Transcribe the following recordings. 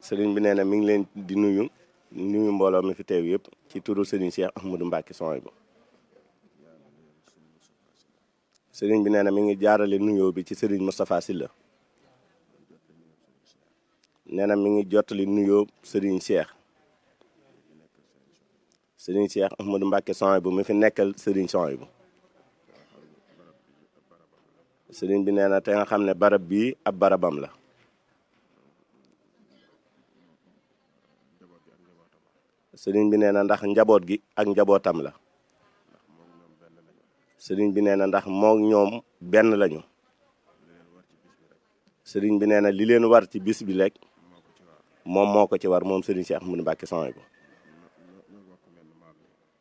sëriñ bi nee na mi ngi leen di nuyu mbooloo mi fi teew yëpp ci turu sëriñ Cheikh Ahmadou Mbacké Souhaïbou. sëriñ bi nee na mi ngi jaarale nuyoo bi ci sëriñ Moustapha Sylla. nee na mi ngi jottali nuyoo sëriñ Cheikh. sëriñ Cheikh Ahmadou Mbacké Souhaïbou mi fi nekkal sëriñ Souhaïbou. sëriñ bi nee na te nga xam ne barab bii ab barabam la. sëriñ bi nee na ndax njaboot gi ak njabootam la. sëriñ bi nee na ndax moo ñoom benn lañu. sëriñ bi nee na li leen war ci bis bi lekk moom moo ko ci war moom sëriñ Cheikh Ahmadou Mbacké Souhaïbou.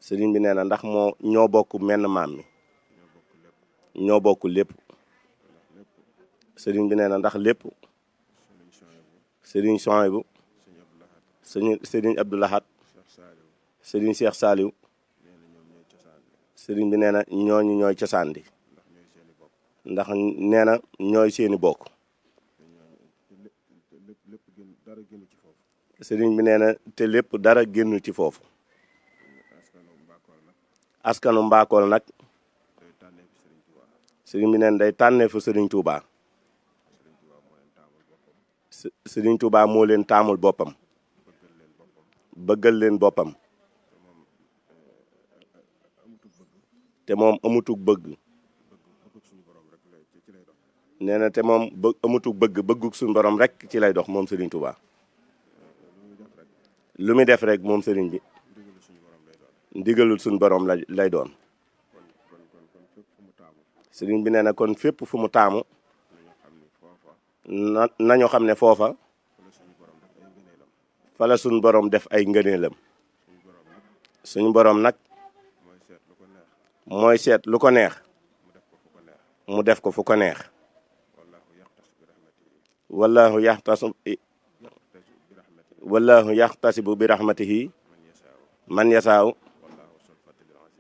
sëriñ bi nee na ndax ñoo bokk menn maam mi ñoo bokk lépp. sëriñ bi nee na ndax lépp sëriñ Souhaïbou sëriñ Abdou Lahad sëriñ Cheikh Saliou sëriñ bi nee na ñooñu ñooy cosaan di ndax nee na ñooy seeni bokk. sëriñ bi nee na te lépp dara génnu ci foofu. askanu Mbakol nag sëriñ bi nee na day tànnee fu sëriñ Touba. sëriñ Touba moo leen taamul boppam bëggal leen boppam te moom amutug bëgg. nee na te moom amutug bëggug suñu borom rek ci lay dox moom sëriñ Touba. lu muy def rek moom sëriñ bi ndigalul suñu borom lay doon. sëriñ bi nee na kon fépp fu mu taamu nañu xam ne foofa fa la suñu borom def ay ngëneelam. suñu borom nag mooy seet lu ko neex mu def ko fu ko neex. wallahu yaxtasibu bi rahmatihi man yasaaw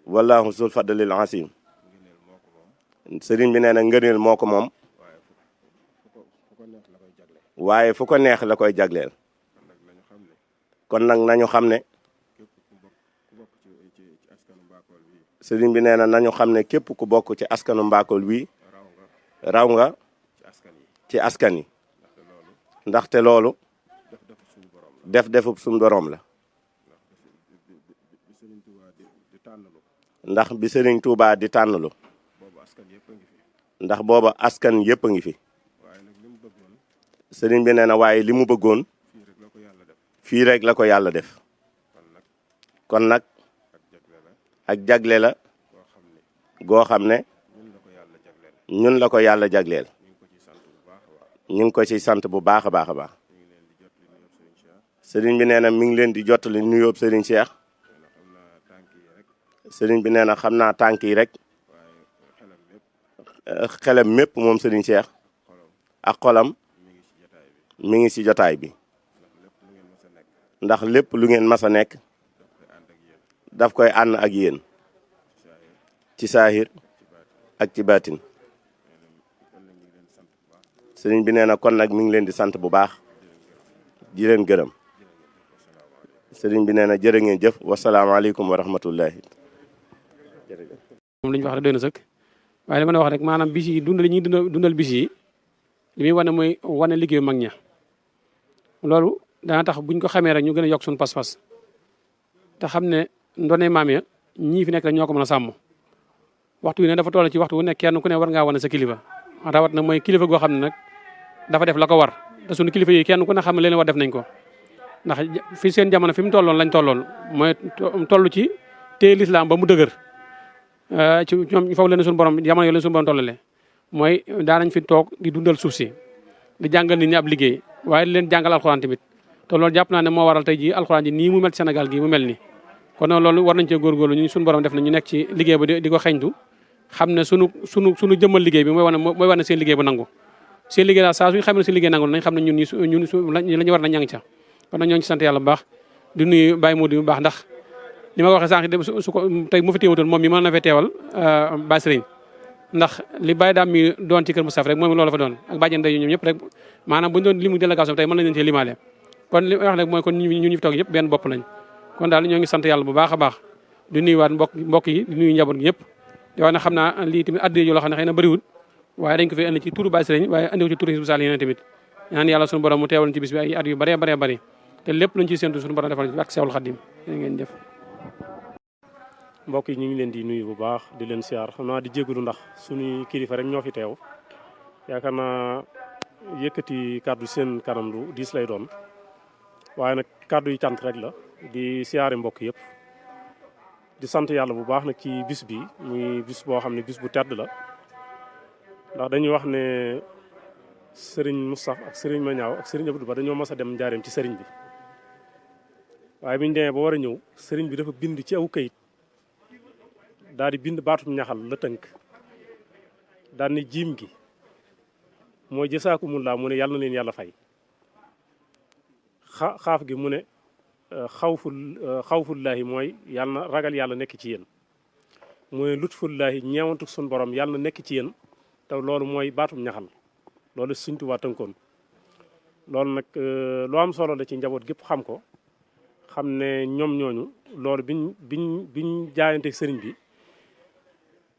wallahu zul fadlil asim. sëriñ bi nee na ngëneel moo ko moom waaye fu ko neex la koy jagleel. kon nag nañu xam ne sëriñ bi nee na nañu xam ne képp ku bokk ci askanu Mbakol wi raw nga ci askan yi ndaxte loolu defub suñu borom la. ndax bi sëriñ Touba di tànnlu ndax booba askan yëpp a ngi fi. sëriñ bi nee na waaye li mu bëggoon fii rek la ko yàlla def. kon nag ak jagle la goo xam ne ñun la ko yàlla jagleel. ñu ngi ko ci sant bu baax a baax a baax. sëriñ bi nee na mi ngi leen di jottali nuyoob sëriñ Cheikh. sëriñ bi nee na xam naa tànk yi rek xelam mépp moom sëriñ Cheikh ak xolam mi ngi ci jotaay bi. ndax lépp lu ngeen mas a nekk daf koy ànd ak yéen ci saahir ak ci baatin. sëriñ bi nee na kon nag mi ngi leen di sant bu baax di leen gërëm. sëriñ bi nee na jërë ngeen jëf wasalaamaaleykum wa rahmatullahi. moom li ñu wax rek doy na sëkk waaye li ma wax rek maanaam bis yi dundal ñuy dundal bis yi li muy wane mooy wane liggéeyu mag ña. loolu dana tax buñ ko xamee rek ñu gën a yokk suñu pas-pas te xam ne ndone maam ya ñii fi nekk rek ñoo ko mën a sàmm. waxtu wi ne dafa toll ci waxtu wu nekk kenn ku ne war ngaa wane sa kilifa rawat na mooy kilifa goo xam ne nag dafa def la ko war te suñu kilifa yi kenn ku ne xam ne leen war def nañ ko. ndax fi seen jamono fi mu tolloon lañ tolloon mooy toll ci téye lislaam ba mu dëgër ci ñoom foofu leen suñu borom jamono yoo leen suñu borom tollale mooy daanañ fi toog di dundal suuf si di jàngal nit ñi ab liggéey waaye di leen jàngal alxuraan tamit te loolu jàpp naa ne moo waral tey ji alxuraan ji nii mu mel ci Sénégal gii mu mel nii. kon nag loolu war nañ cee góorgóorlu ñu suñu borom def na ñu nekk ci liggéey ba di ko xeñtu xam ne sunu jëmmal liggéey bi mooy wane seen liggéey ba nangu. seen liggéey daal saa suñu xamee ne seen liggéey nangu nañ xam ne ñun la ñu war na ñang ca kon nag ñoo ngi ci sant yàlla bu baax di nuyu Baye Modou bu baax ndax li ma ko waxee sànq su ko tey mu fi teewutoon moom mi mën na fee teewal Baye Serigne ndax li Baye daam mi doon ci kër Moustapha rek moom loolu la fa doon ak bàjjen day ñoom ñëpp rek maanaam bu ñu doon limu délégation tey mën nañ leen cee limaale kon li may wax nag mooy kon ñu fi toog yëpp benn bopp lañ kon daal ñoo ngi sant yàlla bu baax a baax di nuyuwaat mbokk yi di nuyu njaboot gi yëpp di wax ne xam naa lii tamit addi yoo xam ne xëy na bëriwul waaye dañ ko fi indi ci turu Baye Serigne waaye andi ko ci turu Hizbut Tarqiyyah tamit ñaan yàlla suñu borom mu teewal ci bis bi ay at yu bëree bëree bëri te lépp luñ ciy séntu suñu borom defal ci ak Seexul Xaddim ngeen jëf. mbokk yi ñu ngi leen di nuyu bu baax di leen siyaar xam naa di jégalu ndax suñuy kilifa rek ñoo fi teew yaakaar naa yëkkati kàddu seen kanam du diis lay doon waaye nag kàddu yi cant rek la di siyaare mbokk yëpp di sant yàlla bu baax nag ci bis bi muy bis boo xam ne bis bu tedd la ndax dañuy wax ne Serigne Moustapha ak Serigne Mañaaw ak Serigne Abdou Ba dañoo mas a dem njaareem ci Serigne bi waaye bi ñu demee ba war a ñëw Serigne bi dafa bind ci aw kayit daal di bind baatum ñaxal la tënk daal ni jiim gi mooy jësaakumulaa mu ne yàlla na leen yàlla fay xaaf gi mu ne xawfullaahi mooy yàlla na ragal yàlla nekk ci yéen mooy lutfullaahi ñeewantu sun borom yàlla na nekk ci yéen te loolu mooy baatum ñaxal loolu Sëñ Tuubaa tënkoon loolu nag lu am solo la ci njaboot gépp xam ko xam ne ñoom ñooñu loolu biñ jaayante sëriñ bi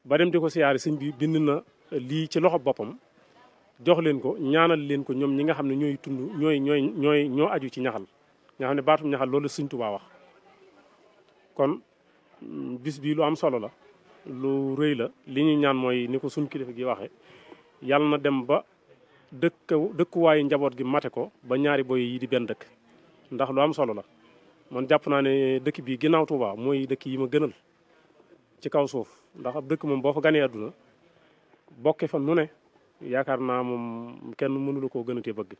ba dem di ko siyaare sëñ bi bind na lii ci loxo boppam jox leen ko ñaanal leen ko ñoom ñi nga xam ne ñooy tund ñoo aju ci ñaxal nga xam ne baatum ñaxal loolu Sëñ Tuubaa wax kon bis bi lu am solo la lu rëy la li ñuy ñaan mooy ni ko suñ kilifa gi waxe yàlla na dem ba dëkkuwaayu njaboot gi mate ko ba ñaari boy yi di benn dëkk ndax lu am solo la man jàpp naa ne dëkk bi ginnaaw Touba mooy dëkk yi ma gënal ci kaw suuf ndax ab dëkk moom boo fa ganee àdduna bokke fa nu ne yaakaar naa moom kenn mënula koo gënatee bëgg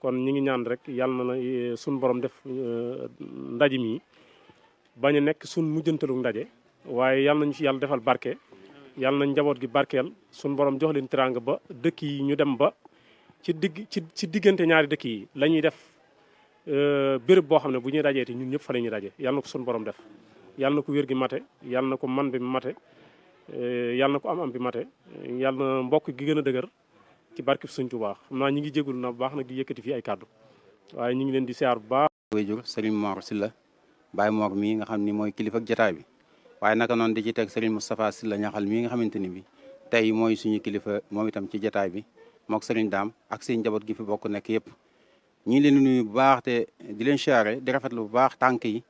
kon ñi ngi ñaan rek yàlla na suñ borom def ndaje mi bañ a nekk suñ mujjantalu ndaje waaye yàlla nañu ci yàlla defal barke yàlla nañ njaboot gi barkeel suñ borom jox leen teraanga ba dëkk yi ñu dem ba ci diggante ñaari dëkk yi la ñuy def béréb boo xam ne bu ñuy dajee te ñun ñëpp fa la ñuy daje yàlla na ko suñ borom def yàlla na ko wér gi mate yàlla na ko man bi mate yàlla na ko am bi mate yàlla na mbokk gi gën a dëgër ci barkeb Sëñ Tuubaa xam naa ñi ngi jégul na bu baax nag di yëkkati fii ay kàddu waaye ñu ngi leen di siyaar bu baax. wayjur Serigne Mor Sylla Baye Mor mii nga xam ni mooy kilifa ak jotaay bi waaye naka noonu di ci teg Serigne Moustapha Sylla ñaxal mii nga xamante ni bi tey mooy suñu kilifa moom itam ci jotaay bi mook Serigne Dame ak seen njaboot gi fi bokk nekk yëpp ñu ngi leen di nuyu bu baax te di leen siyaare di rafetlu bu baax tànk yi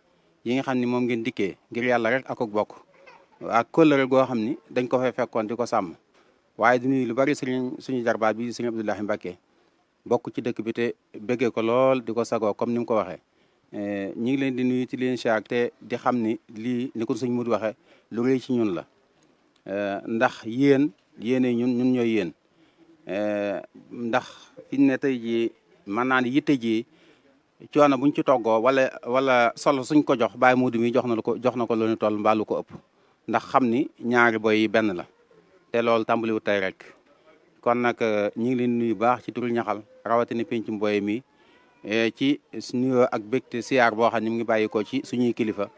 nga xam ni moom ngeen dikkee ngir yàlla rek ak bokk ak kóllëre goo xam ni dañ ko fay fekkoon di ko sàmm waaye di nuyu lu bari suñu jarbaat bi Serigne Abdoulahi Mbacké bokk ci dëkk bi te bëggee ko lool di ko sagoo comme ni mu ko waxee ñu ngi leen di nuyu ci leen siyaare te di xam ni lii ni ko sëñ Mudu waxee lu rëy ci ñun la ndax yéene ñun ñooy yéen ndax fi ne tey jii mën naa ni yitte ji coono buñ ci toggoo wala solo suñ ko jox Baye Modou mi jox na ko lu ñu toll mbaa lu ko ëpp ndax xam ni ñaari boy yi benn la te loolu tàmbaliwu tey rek kon nag ñu ngi leen nuyu baax ci turu ñaxal rawatina pencum boye mi ci nuyoo ak bégte siyaar boo xam ne mu ngi bàyyi ko ci suñuy kilifa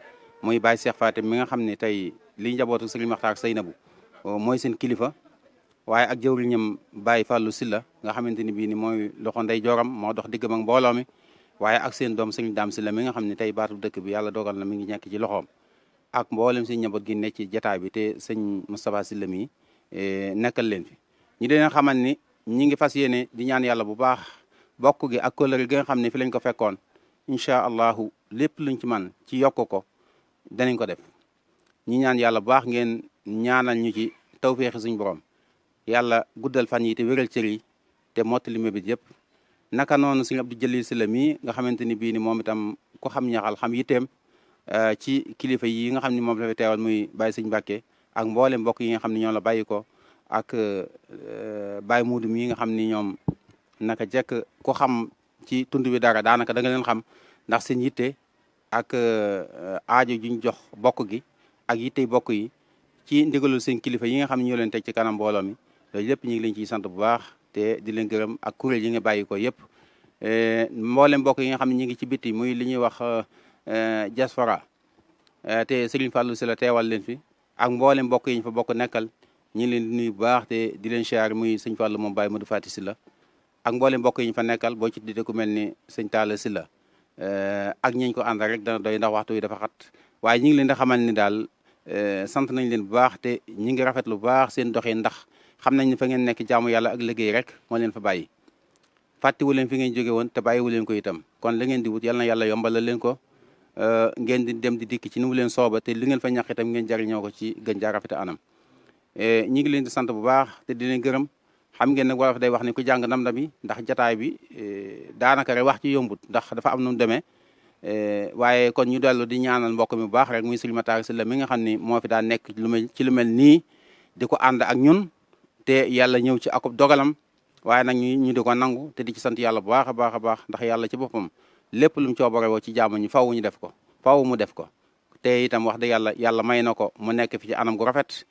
muy Baye Cheikh Fatim mi nga xam ne tey li njabootu Serigne Makhtar Seynabou mooy seen kilifa waaye ak jëwriñam Baye Fallou Sylla nga xamante ni bii ni mooy loxo ndey jooram moo dox diggam ak mbooloo mi waaye ak seen doom Serigne Dame Sylla mi nga xam ne tey baatu dëkk bi yàlla dogal na mi ngi nekk ci loxoom ak mboolem seen njaboot gi nekk ci jataay bi te sëñ Moustapha Sylla mi nekkal leen fi ñu deen xamal ni ñi ngi fas yéene di ñaan yàlla bu baax bokk gi ak kóllëre gi nga xam ne fi lañ ko fekkoon incha allahu lépp luñ ci man ci yokk ko danañ ko def ñi ñaan yàlla bu baax ngeen ñaanal ñu ci tawféexi suñ borom yàlla guddal fan yi te wéral cër yi te mottali mébét yëpp naka noonu sëñ Abdou Jalil Sylla mii nga xamante ni bii ni moom itam ku xam ñaxal xam yitteem ci kilifa yi nga xam ne moom la fi teewal muy Baye Sëñ Mbàkke ak mboolem mbokk yi nga xam ne ñoom la bàyyi ko ak Baye Modou mii nga xam ni ñoom naka jekk ku xam ci tund bi dara daanaka da nga leen xam ndax seen yitte ak aajo juñ jox bokk gi ak yittey bokk yi ci ndigalul seen kilifa yi nga xam ne ñoo leen teg ci kanam mbooloo mi loolu lépp ñu ngi leen ciy sant bu baax te di leen gërëm ak kuréel yi nga bàyyi ko yëpp mboolem mbokk yi nga xam ne ñu ngi ci biti muy li ñuy wax diaspora te Serigne Fallou Sylla teewal leen fi ak mboolem mbokk yi ñu fa bokk nekkal ñu ngi leen di nuyu bu baax te di leen siyaar muy sëñ Fallou moom Baye Modou Fati Sylla ak mboolem mbokk yi ñu fa nekkal boo ci dite ku mel ni sëñ Talla Sylla ak ñiñ ko àndal rek dana doy ndax waxtu wi dafa xat waaye ñi ngi leen di xamal ni daal sant nañ leen bu baax te ñi ngi rafet lu baax seen doxee ndax xam nañ ne fa ngeen nekk jaamu yàlla ak liggéey rek moo leen fa bàyyi fàttiwu leen fi ngeen jóge woon te bàyyiwu leen ko itam kon la ngeen di wut yal na yàlla yombalal leen ko ngeen di dem di dikk ci ni mu leen sooba te li ngeen fa ñàkk itam ngeen jariñoo ko ci gën jaa rafet anam ñi ngi leen di sant bu baax te di leen gërëm xam ngeen nag wolof day wax ni ku jàng ndam-ndami ndax jataay bi daanaka rek wax ci yombut ndax dafa am nu mu demee waaye kon ñu dellu di ñaanal mbokk mi bu baax rek muy Serigne Matar Sylla mi nga xam ni moo fi daan nekk ci lu mel nii di ko ànd ak ñun te yàlla ñëw ci akub dogalam waaye nag ñu di ko nangu te di ci sant yàlla bu baax a baax a baax ndax yàlla ci boppam lépp lu mu coobare woo ci jaamu ñu faaw ñu def ko faaw mu def ko te itam wax dëgg yàlla may na ko mu nekk fi ci anam gu rafet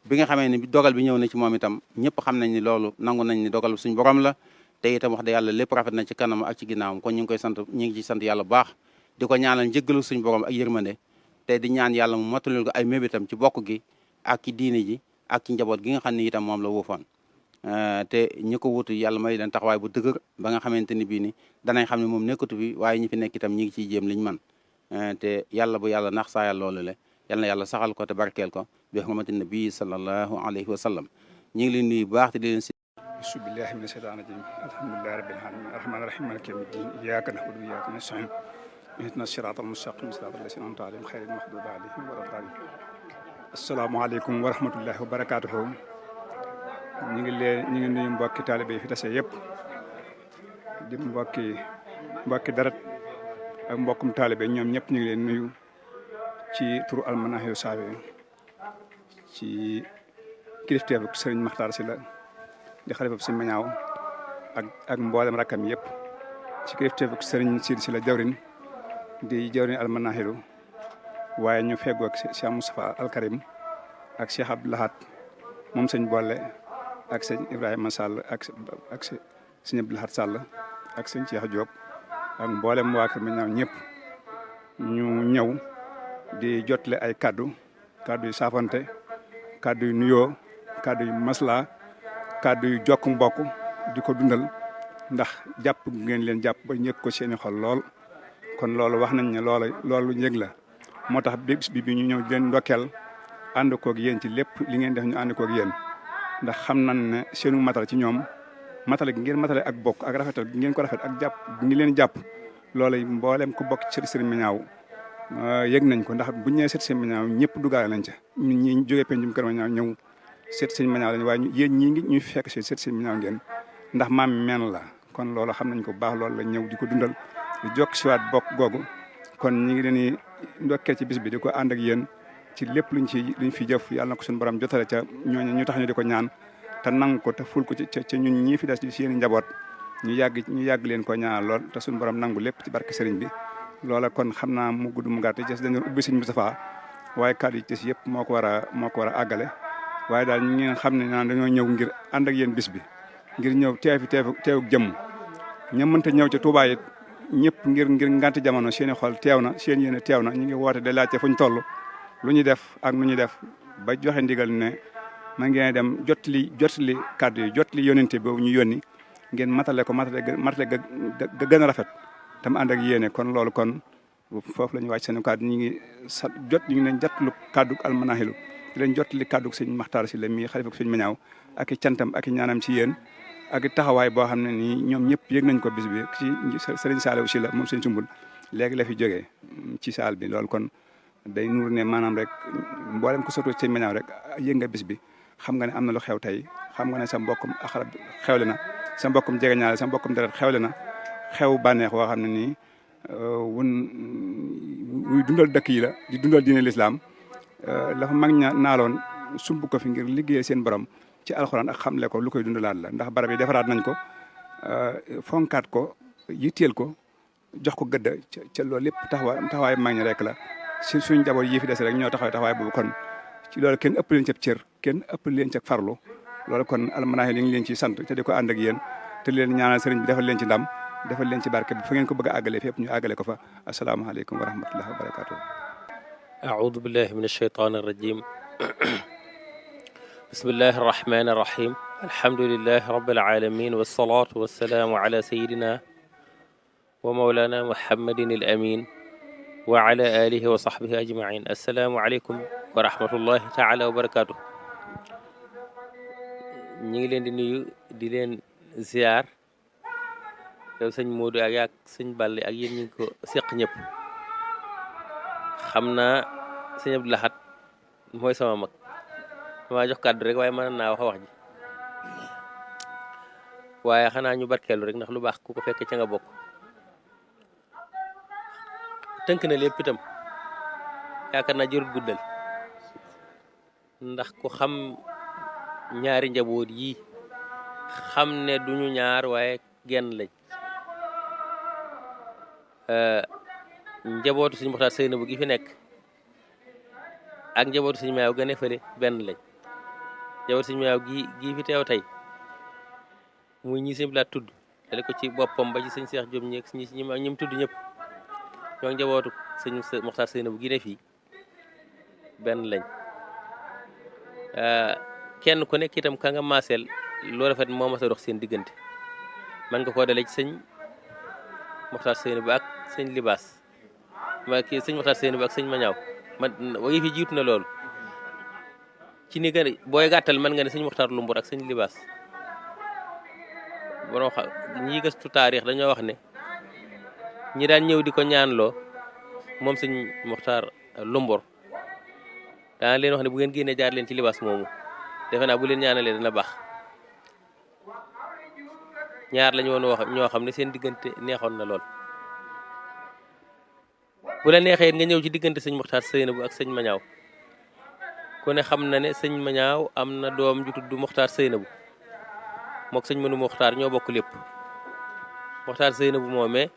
bi nga xamee ni dogal bi ñëw na ci moom itam ñëpp xam nañ ni loolu nangu nañ ni dogal suñu borom la te itam wax dëgg yàlla lépp rafet na ci kanam ak ci ginnaawam kon ñu ngi koy sant ñu ngi ci sant yàlla bu baax di ko ñaanal njëggalu suñu borom ak yërmande te di ñaan yàlla mu matalul ko ay mébétam ci bokk gi ak ci diine ji ak ci njaboot gi nga xam ne itam moom la wuufoon te ñi ko wutu yàlla may leen taxawaay bu dëgër ba nga xamante ni bii ni danañ xam ne moom nekkatu fi waaye ñi fi nekk itam ñi ngi ciy jéem liñ man te yàlla bu yàlla nax saayal loolu le yal na yàlla saxal ko te barkeel ko bi xamante ne bii sallallahu alayhi wa sallam ñi ngi leen nuyu bu baax te di leen si bismillahi mina shaytaani rajim alhamdulillahi rabbil alamin arrahmaani rahim maliki yawmi ddin iyyaka na'budu wa iyyaka nasta'in ihdina siratal mustaqim siratal lazina an'amta alayhim ghayril maghdubi alayhim wa lad-dallin asalaamaaleykum wa rahmatullahi wa barakaatuhu ñu ngi nuyu mbokki taalibe yi fi tase yëpp di mbokki deret ak mbokkum taalibe ñoom ñëpp ñu ngi leen nuyu ci turu Almanahil Chafi ci kilifteefu sëriñ Makhtar Sylla di xalifa si Mañaaw ak mboolem rakkam yëpp ci kilifteefu sëriñ Sidi Sylla jawrin di jawrin Almanahilu waaye ñu feggoo ak Cheikh Moustapha Al Karim ak Cheikh Abdou Lahad moom sëñ boole ak sëñ Ibrahima Sall ak sëñ Abdou Lahad Sall ak sëñ Cheikh Diop ak mboolem waa Kër Mañaaw ñëpp ñu ñëw di jotle ay kaddu yu saafante kaddu yu nuyoo kaddu yu masla kaddu yu jokk mbokk di ko dundal ndax jàpp ngeen leen jàpp ba ñëg ko seeni xol lool kon loolu wax nañ ne loolu njëg la moo tax bis bi ñu ñëw di leen ndokkeel ànd koog yéen ci lépp li ngeen def ñu ànd koog yéen ndax xam nañ ne seenu matal ci ñoom matale gi ngeen matale ak bokk ak rafetal gi ngeen ko rafet ak jàpp ngi leen jàpp loolu mboolem ku bokk ci Sëriñ Mañaaw yëg nañ ko ndax buñ ñëwee seet Sëriñ Mañaaw ñëpp dugaale nañ ca ñun ñi jógee pencum Kër Mañaaw ñëw seet Sëriñ Mañaaw lañ waaye yéen ñii ngi ñuy fekk seet Sëriñ Mañaaw ngeen ndax maam men la kon loolu xam nañ ko baax loolu la ñëw di ko dundal di jokk si waat bokk googu kon ñi ngi leen di ndokkee ci bis bi di ko ànd ak yéen ci lépp luñ fi jëf yàlla na ko suñu borom jotale ca ñooñu ñu tax ñu di ko ñaan te nangu ko te ful ko ci ca ñun ñii fi des ci seen njaboot ñu yàgg leen ko ñaanal lool te suñu borom nangu lépp ci barke sëriñ bi loola kon xam naa mu gudd mu gàtt ci dañu doon ubbi sëriñ Moustapha waaye kàddu yi ci yëpp moo ko war a àggale waaye daal ñu ngi xam ne naan dañoo ñëw ngir ànd ak yéen bis bi ngir ñëw teewuk jëmm ña mënta ñëw ca Touba it ñëpp ngir nganti jamono seeni xol teew na seen yéene teew na ñu ngi woote de laajte fuñ toll lu ñu def ak nu ñu def ba joxe ndigal ne ma ngeen dem jotli kàddu yi jotli yónnente boobu ñu yónni ngeen matale ga gën a rafet tam ànd ak yéene kon loolu kon foofu la ñu wàcc seen kàddu ñu ngi leen jotlu kàddu Almanahilu di leen jotli kàddu sëñ Makhtar Sylla mi xalifa ko sëñ Mañaaw ak i cantam ak i ñaanam ci yéen ak i taxawaay boo xam ne nii ñoom ñëpp yëg nañ ko bis bi ci sëriñ Saliou Sylla moom sëñ Sumbul léegi la fi jógee ci saal bi loolu kon day nuur ne maanaam rek mboolem ko soto sëñ Mañaaw rek yëg nga bis bi xam nga ne am na lu xew tey xam nga ne sa mbokkum axarab xewle na sa mbokkum jegeñaale sa mbokkum deret xewle na xew bànneex woo xam ne nii wuy dundal dëkk yi la di dundal diine lislaam la fa mag ña naaloon sumb ko fi ngir liggéeyal seen borom ci alxuraan ak xamle ko lu koy dundalaat la ndax barab yi defaraat nañ ko fonkaat ko yitteel ko jox ko gëdda ca loolu lépp taxawaay mag ñi rek la suñ njaboot yi fi des rek ñoo taxawaay boobu kon ci loolu kenn ëpp leen ca cër kenn ëpp leen ca farlu loolu kon Almanahil yi ngi leen ciy sant te di ko ànd ak yéen te leen ñaanal sëriñ bi defal leen ci ndam defal leen ci barke bi fa ngeen ko bëgg a àggale fépp ñu àggale ko fa asalaamaaleykum wa rahmatullahi wa barakatuh أعوذ بالله من الشيطان الرجيم بسم الله الرحمن الرحيم الحمد لله رب العالمين والصلاة والسلام على سيدنا wa mawlana muhammadin al amin wa ala alihi wa sahbihi ajmain. assalaamu aleykum wa rahmatullahi taala wa barakatuh. ñi ngi leen di nuyu di leen ziar yow sëñ Modou ak yaak sëñ Balla ak yéen ñi ko seq ñëpp. xam naa sëñ Abdou Lahad mooy sama mag dama jox kàddu rek waaye mën naa wax ji waaye xanaa ñu barkeelu rek ndax lu baax ku ko fekkee ca nga bokk. tënk na lépp itam yaakaar naa jërut guddal ndax ku xam ñaari njaboot yi xam ne duñu ñaar waaye genn lañ. njabootu sëñ Muxtaar Seynabu gi fi nekk ak njabootu sëñ Maaw gën a fële benn lañ. njabootu sëñ Maaw gi fi teew tey muy ñi sëñ Blaat tudd dale ko ci boppam ba ci sëñ Seex Jóob ñeeg ñi mu tudd ñëpp ñoo njabootu sëñ Muxtaar Seynabu gi ne fii benn lañ. kenn ku nekk itam ka nga maaseel loo rafet moo mas a dox seen diggante man nga koo dalee ci sëñ Muxtaar Seynabu ak sëñ Libaas ma kii sëñ Muxtaar Seynabu ak sëñ Mañaaw man yi fi jiitu na loolu ci ni gën booy gàttal mën nga ne sëñ Muxtaar Lumbur ak sëñ Libaas borom xam ñi gëstu taarix dañoo wax ne ñi daan ñëw di ko ñaanloo moom sëñ Muxtaar Lumbur daan leen wax ne bu ngeen génnee jaar leen ci Libaas moomu defe naa bu leen ñaanalee dana baax. ñaar lañu woon wax ñoo xam ne seen diggante neexoon na lool. bu la neexee nga ñëw ci diggante sëñ Muxtaar Seynabu ak sëñ Mañaaw ku ne xam na ne sëñ Mañaaw am na doom ju tudd Muxtaar Seynabu mook sëñ Manu Muxtaar ñoo bokk lépp. Muxtaar Seynabu moomee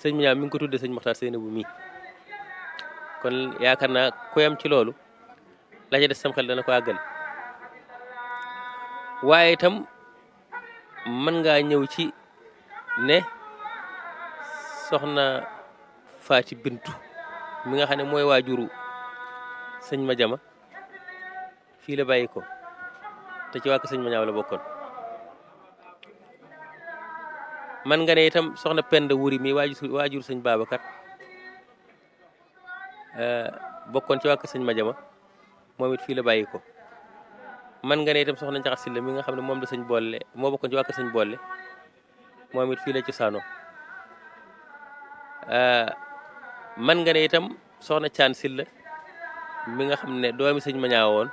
sëñ Mañaaw mi ngi ko tudde sëñ Muxtaar Seynabu mii kon yaakaar naa ku yam ci loolu la ca des sam xel dana ko àggal. waaye itam mën ngaa ñëw ci ne soxna Faati Bintu mi nga xam ne mooy waajuru sëñ Madiama fii la bàyyi ko te ci wàkk sëñ Mañaaw la bokkoon. man nga ne itam soxna Penda Wuri mi waajur sëñ Babacar bokkoon ci wàkk sëñ Madiama moom it fii la bàyyi ko. man nga ne itam soxna Njaxat Silla mi nga xam ne moom la sëñ boole moo bokkoon ci wàkk sëñ boole moom it fii la ci saano. man nga ne itam soxna Caan Silla mi nga xam ne doomi sëñ Mañaaw woon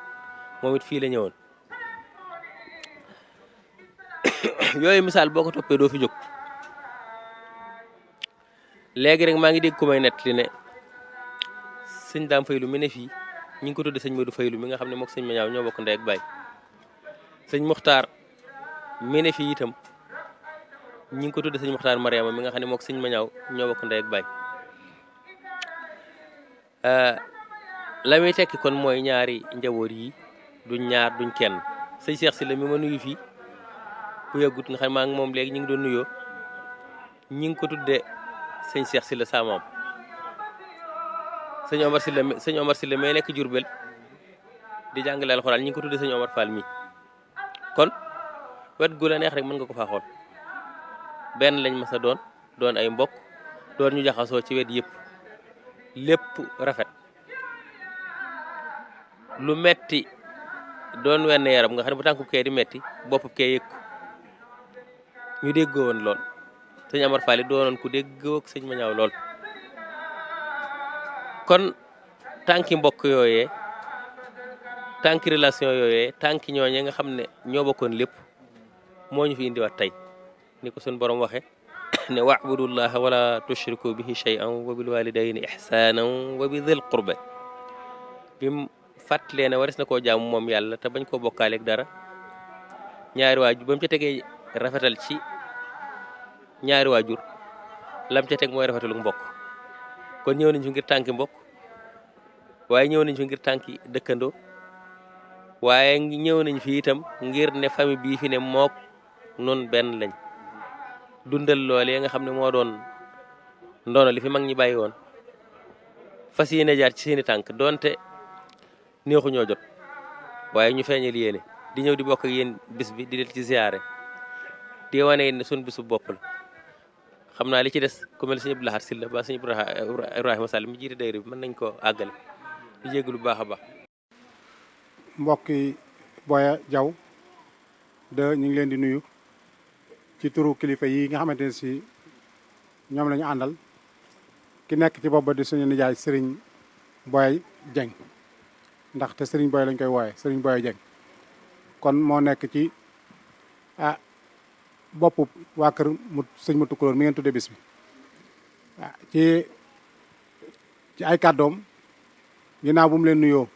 moom it fii la ñëwoon. yooyu misaal boo ko toppee doo fi jóg. léegi rek maa ngi dégg ku may nett li ne sëñ Daam Faylu mi ne fii ñu ngi ko tudde sëñ Modou Faylu mi nga xam ne mook sëñ Mañaaw ñoo bokk ndey ak baay. sëñ Muxtaar mi ne fii itam ñu ngi ko tudde sëñ Muxtaar Mariama mi nga xam ne mook sëñ Mañaaw ñoo bokk ndey ak baay. la muy tekki kon mooy ñaari njaboot yi duñ ñaar duñ kenn. sëñ Seex Silla mi ma nuyu fii bu yàggut nga xam maa ngi moom léegi ñu ngi doon nuyoo ñu ngi ko tudde sëñ Seex Silla saa maam. sëñ Omar Silla may nekk Jurbel di jàngale alxuraan ñu ngi ko tudde sëñ Omar Fall mi kon wet gu la neex rek mën nga ko faa xool benn lañ mas a doon ay mbokk doon ñu jaxasoo ci wet yëpp lépp rafet. lu metti doon wenn yaram nga xam ne bu tànku kee di metti bopp kee yëg ko ñu déggoo woon lool. sëñ Omar Fall doonoon ku déggoo ak sëñ Mañaaw lool. kon tànki mbokk yooyee tànki relation yooyee tànki ñooñee nga xam ne ñoo bokkoon lépp moo ñu fi indiwaat tey ni ko suñ borom waxe ne wa'budullaha wala tushriku bihi shay'an wa bil walidayni ihsanan wa bi dhil qurba bim fàttalee ne waris na koo jaamu moom yàlla te bañ koo bokkaaleeg dara ñaari waajur ba mu ca tegee rafetal ci ñaari waajur lam ca teg mooy rafetalu mbokk. kon ñëw nañ fi ngir tànki mbokk waaye ñëw nañ fi ngir tànki dëkkandoo waaye ñëw nañ fi itam ngir ne famille bii fi ne mook nun benn lañ dundal loolee nga xam ne moo doon ndono li fi mag ñi bàyyi woon fas yéene jaar ci seeni tànk donte neexu ñoo jot waaye ñu feeñal yéene di ñëw di bokk ak yéen bis bi di leen ci ziyaare di wane ne suñ bisu bopp la xam naa li ci des ku mel sëñ Abdou Lahad Sylla ba sëñ Ibrahima Sall mi jiite daayira bi mën nañ koo àggale di jégalu bu baax a baax. mbokki Boya Diaw ñu ngi leen di nuyu ci turu kilifa yi nga xamante ne si ñoom la ñu àndal ki nekk ci bopp ba di suñu nijaay Serigne Boya Dieng ndaxte Serigne Boya lañ koy wooye Serigne Boya Dieng kon moo nekk ci boppu waa kër sëñ Matu Kulóor mi ngeen tuddee bis bi ci ay kàddoom ginnaaw bu mu leen nuyoo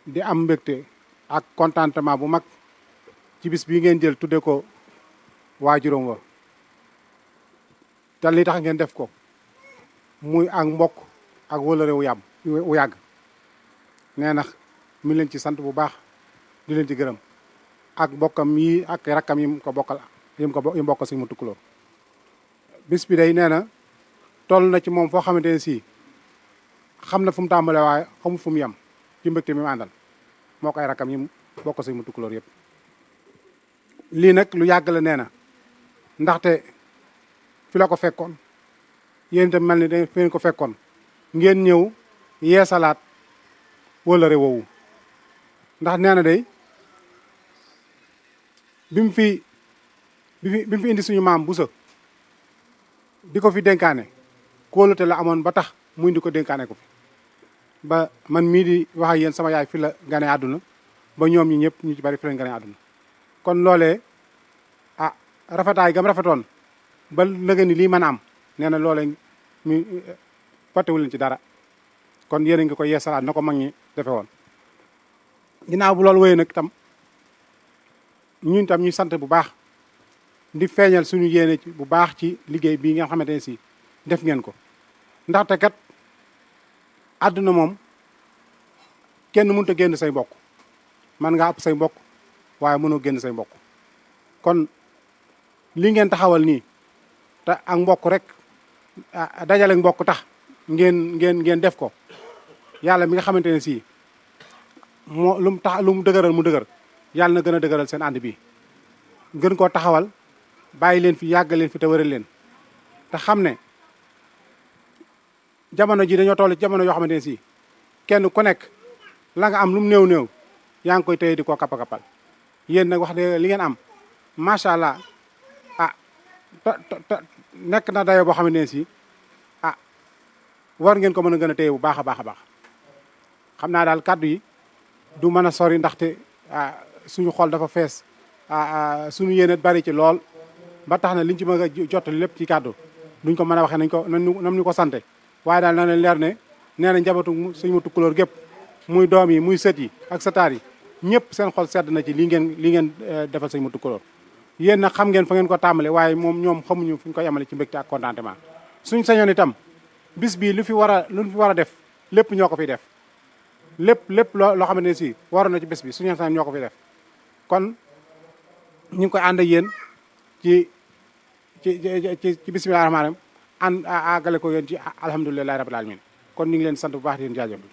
di am mbégte ak contentement bu mag ci bis bii ngeen jël tudde ko waajuram wa te li tax ngeen def ko muy ak mbokk ak wëlëre wu yàgg nee na mi leen ci sant bu baax di leen ci gërëm ak mbokkam yi ak rakkam yi mu ko bokkal yi mu bokk sëñ Matu Kulóor bis bi day nee na toll na ci moom foo xamante ne sii xam na fu mu tàmbalee waaye xamul fu mu yem ci mbégte mi mu àndal moo ko ay rakkam yi mu bokk sëñ Matu Kulóor yëpp. lii nag lu yàgg la nee na ndaxte fi la ko fekkoon yéen itam mel ni da ngeen ko fekkoon ngeen ñëw yeesalaat wëllëre woowu ndax nee na day bi mu fi indi suñu maam Busa di ko fi dénkaane kóolute la amoon ba tax mu indi ko dénkaane ko fi ba man mii di wax ak yéen sama yaay fi la gane àdduna ba ñoom ñi ñëpp ñu ci bari fi lañ gane àdduna kon loolee rafetaay gam rafetoon ba nëga ni lii mën a am nee na loolee mi fàttewu leen ci dara kon yéen a ngi ko yeesalaat na ko mag ñi defe woon ginnaaw bu loolu wéyee nag tam ñun tam ñuy sant bu baax di feeñal suñu yéene bu baax ci liggéey bii nga xamante ne si def ngeen ko ndaxte kat àdduna moom kenn mënut a génn say mbokk man ngaa ëpp say mbokk waaye mënoo génn say mbokk kon li ngeen taxawal nii te ak mbokk rek dajale mbokk tax ngeen def ko yàlla mi nga xamante ne si moo lu mu dëgëral mu dëgër yàlla na gën a dëgëral seen ànd bi gën koo taxawal bàyyi leen fi yàgg leen fi te wëral leen te xam ne jamono ji dañoo toll ci jamono yoo xamante ne si kenn ku nekk la nga am lu mu néew yaa ngi koy téye di ko kappa-kappal yéen nag wax de li ngeen am macha allah nekk na dayo boo xamante ne si war ngeen ko mën a gën a téye bu baax a baax a baax xam naa daal kàddu yi du mën a sori ndaxte suñu xol dafa fees suñu yéene bari ci lool ba tax na liñ ci mën a jottali lépp ci kàddu duñ ko mën a waxee nam ñu ko sante waaye daal na leen leer ne nee na njabootu sëñ Matu Kulóor gépp muy doom yi muy sët yi ak sataar yi ñëpp seen xol sedd na ci li ngeen defal sëñ Matu Kulóor yéen nag xam ngeen fa ngeen ko tàmbale waaye moom ñoom xamuñu fu ñu ko yemale ci mbégte ak contentement suñ sañoon itam bis bii lu fi war a def lépp ñoo ko fiy def lépp loo xamante ne si waroon na ci bés bi suñu sañoon ñoo ko fiy def kon ñu ngi koy ànd ak yéen ci bismillaahi rahmaani rahiim ànd àggale ko yéen ci alhamdulillahi rabbil alamin kon ñu ngi leen sant bu baax di leen jaajëfal